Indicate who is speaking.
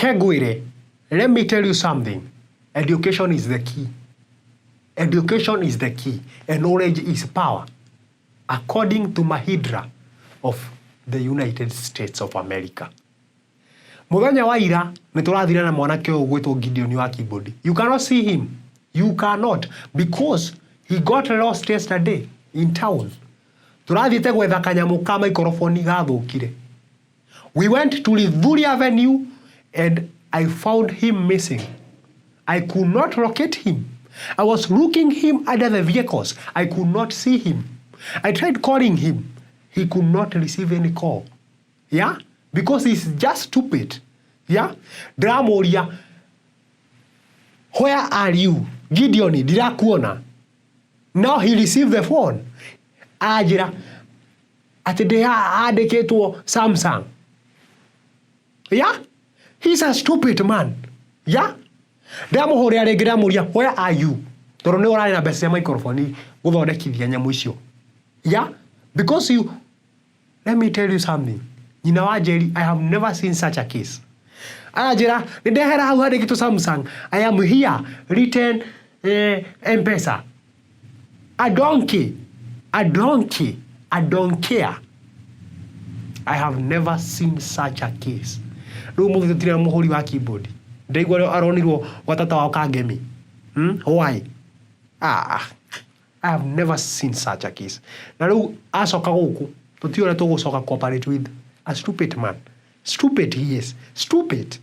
Speaker 1: Reke ngwĩre, let me tell you something. Education is the key. Education is the key and knowledge is power, according to Mahindra of the United States of America. Mũthenya wa ira nĩ tũrathire na mwanake ũyũ gwĩtwo Gideon wa keyboard. You cannot see him. You cannot, because he got lost yesterday in town. Tũrathiĩte gwetha kanyamũ ka microphone gathũkire. We went to Lithuri Avenue and I found him missing. I could not locate him. I was looking him under the vehicles. I could not see him. I tried calling him. He could not receive any call. Yeah? Because he's just stupid. Yeah? Ndĩramũria, "Where are you? Gideon, ndirakuona." Now he received the phone. Anjĩra atĩ ndĩ haha handĩkĩtwo Samsung. Yeah? He's a stupid man. Yeah? Ndĩramũhũrĩra rĩngĩ, ndĩramũria, "Where are you?" Tondũ nĩ ũrarĩ na mbeca cia microphone gũthondekithia nyamũ icio. Yeah? Because you, let me tell you something. Nyina wa Njeri, I have never seen such a case. Aranjĩra nĩ ndehera hau handĩkĩtwo Samsung. I am here written M-Pesa. A donkey. A donkey. I don't care. I have never seen such a case. Rĩu mũthĩ tũtirĩ na mũhũri wa keyboard. Ndaigua aronirwo gwa tata wao Kangemi. Why? Ah, I have never seen such a case. Na rĩu acoka gũkũ tũtiũĩ ũrĩa tũgũcoka cooperate with a stupid man. Stupid he is. Stupid.